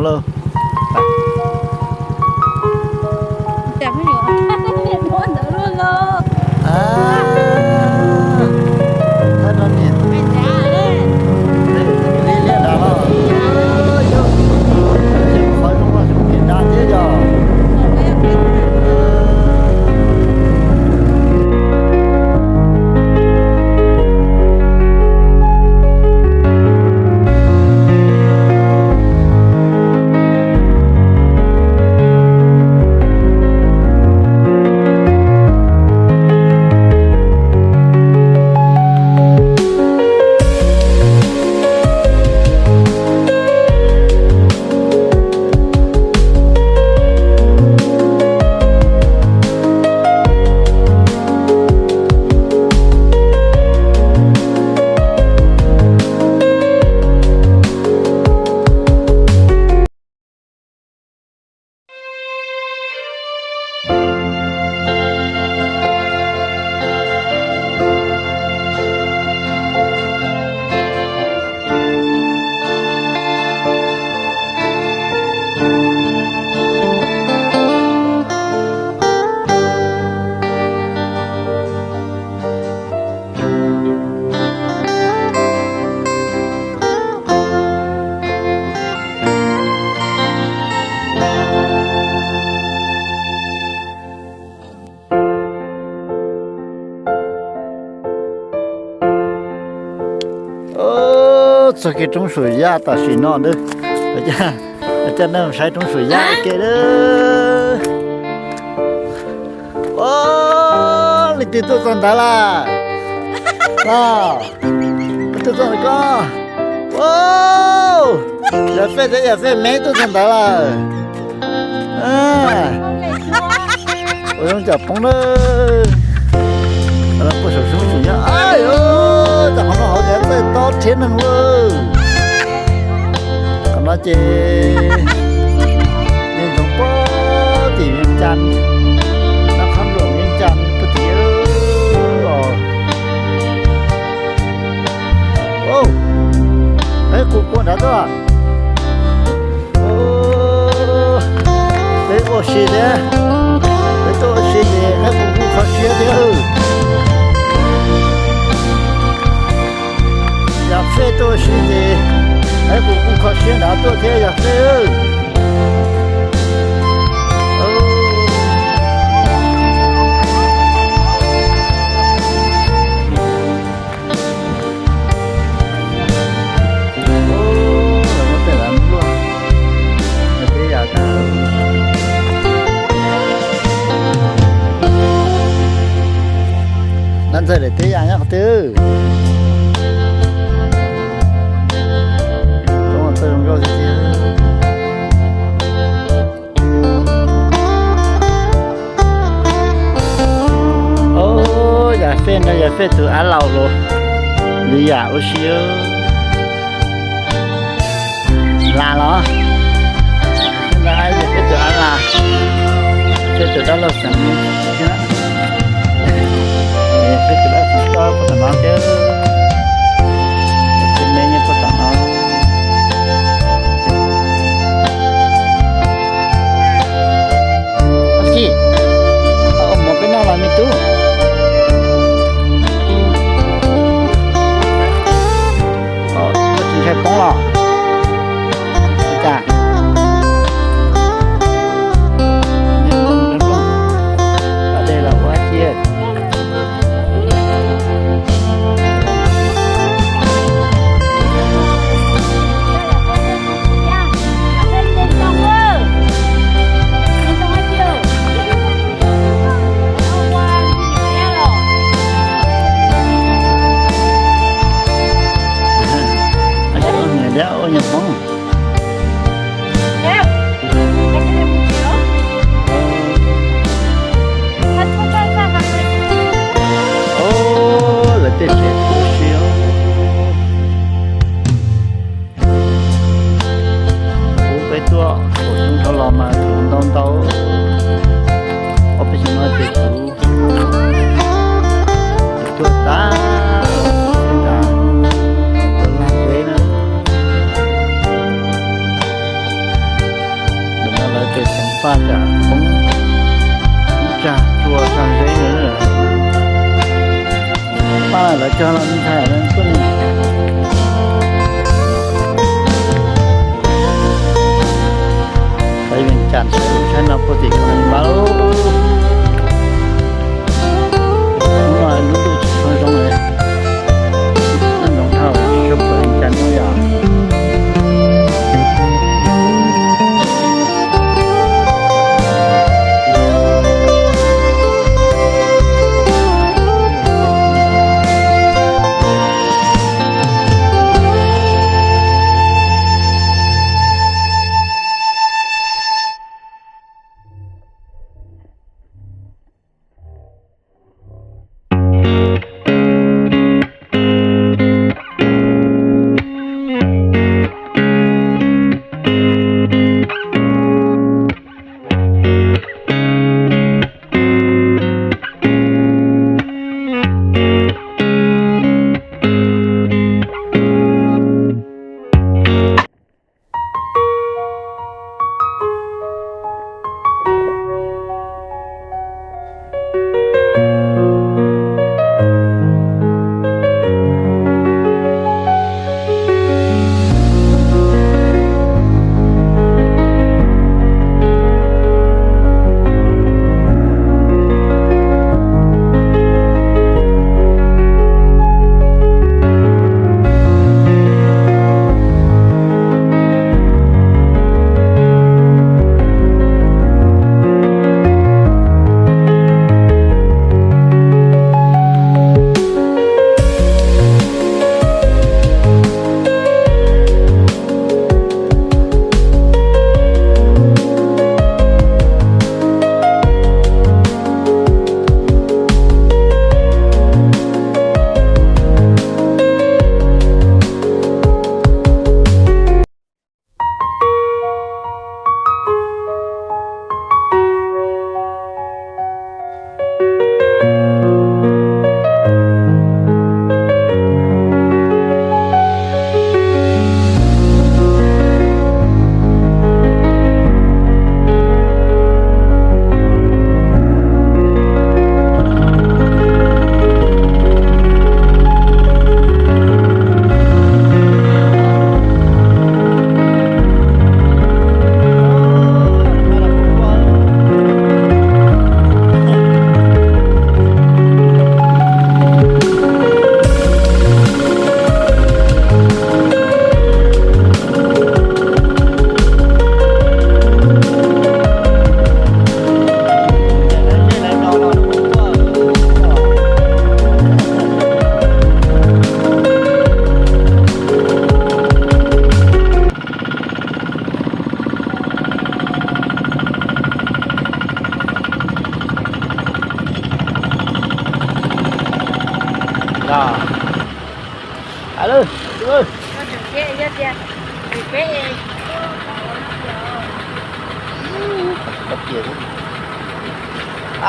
Lauj. Thawj no niam, li liab nrad los, qhov zoo los xyov niam nrad thiab yog. Txog kev roob Suam Yaj tam sim no, coj nej saib roob Suam Yaj ke. Leej twg tuaj txog ntawd lawm? Leej twg tuaj ntawd ko? Yawm Fej thiab Yawm Fej me tuaj txog ntawd lawm. Ua zoo cov poob na. Puag saum roob Suam Yaj, cov qhov no hauv ces txawj tob rhiab neeg lawm. Qhov no ces yeej ntsoov puag tim Vias Cas, Naj Qhab Luam, Vias Cas puag tim os. Peb qus kua nrad tuaj. Peb ua si thiab, peb tuaj ua si ces qaib qus kuj kho siab thiab. Yawm Fej tuaj ua si ces qaib qus kuj kho siab nrad tuaj thiab Yawm Fej. Dab ntxawg daim teb yam nyob qhov twg? Txawj zoo nkauj tiag tiag. Yawm Fej no, Yawm Fej tus av laus los, nws yam ua si. Las los? Yawm Fej tus av las, Fej tus dab laug xeem, Fej tus dab laug xeem toj puag tom no thiab. Tus me nyob puag tom no. Ab tsi, ua mov peb noj los me tub. Koj tsis ntshai poob los? Ua cas? Ab dej los ua dab tsi? Ua nyuag poob. Lawv tej tsev tu siab. Kuv peb tuaj kaum xyoo rov los mas tus ntau ntau. Ob peb xyoo no ces kuv tuaj tas, tuaj laj peb na. Paj tsam poob tsag tsua tsag zeb na. Paj lawv cog los ntxhais tuaj ne. Peb Vias Cas saib no puag tim ko npab. Hnub no lub ntuj tsis tshua zoo li. Noj ntsoov dhau, tsis tshua pom Vias Cas hnub yom.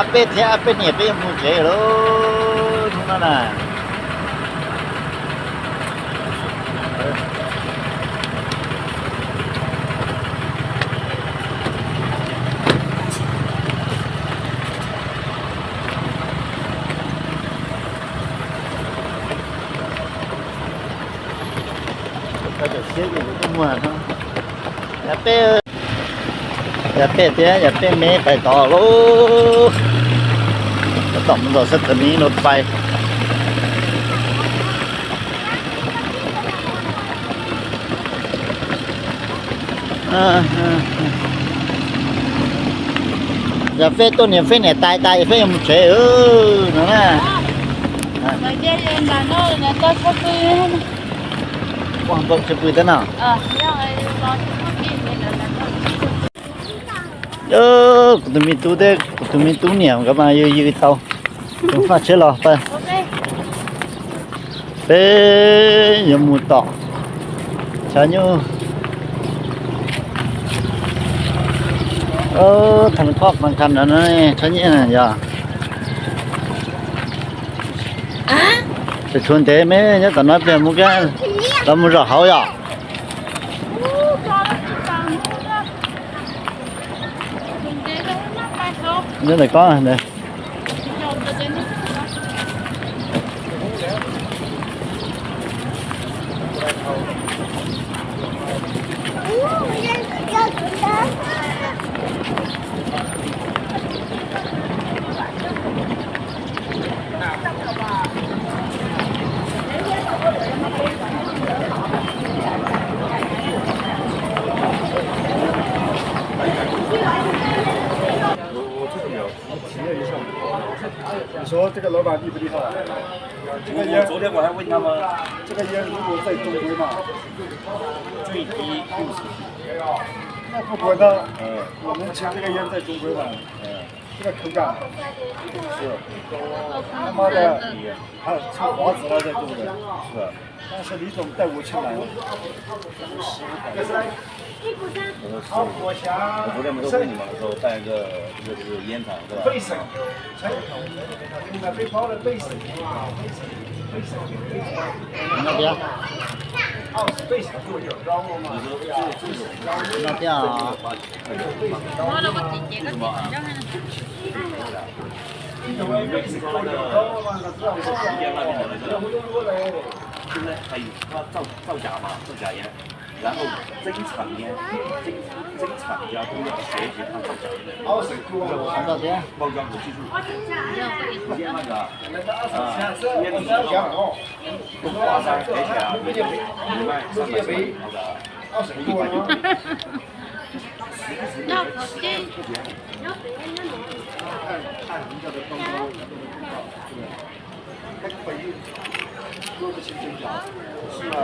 Ab peb thiab ab peb niam peb yuav mus tsev lawm hnub no na. Yam peb, yam peb thiab yam peb me pais tod lauj. Tab tom mus nram sab thav miv no pais. Yog Feb tuaj niam Feb niam tais tas Feb yuav mus tsev no na. Ua npau tshaj pw thiab no. Kuv tus me tub thiab kuv tus me tub niam nkawd mas yws yws tau. Tus faj tsheb los pab. Peb yuav mus tom tshav nyuj. Thaj koj pas khas no tshav nyuj yog tsis tshuav ntev me nyob tom no pliag mus kab los mus zom hauv yom. Nyob ntawm koj ntawd.你说这个老板厉不厉害？这个烟，我昨天我还问他们，这个烟如果在中国卖，最低六十几。那不管它，嗯，我们吃这个烟在中国卖，嗯，这个口感，是，他妈的，还有臭滑子了在中国，是。 但是李总带我去买了。我说是，我昨天不是问你们说办一个这个这个烟厂是吧？你那边？你那边啊？现在还有造造假嘛，造假烟，然后这一场烟，这这一场家都要学习他造假烟的。包装和技术，直接那个啊，烟你知道吗？从华山而且啊，你卖三百四百块的，一百块。 看人家的包装，看可以说不清真假，是吧？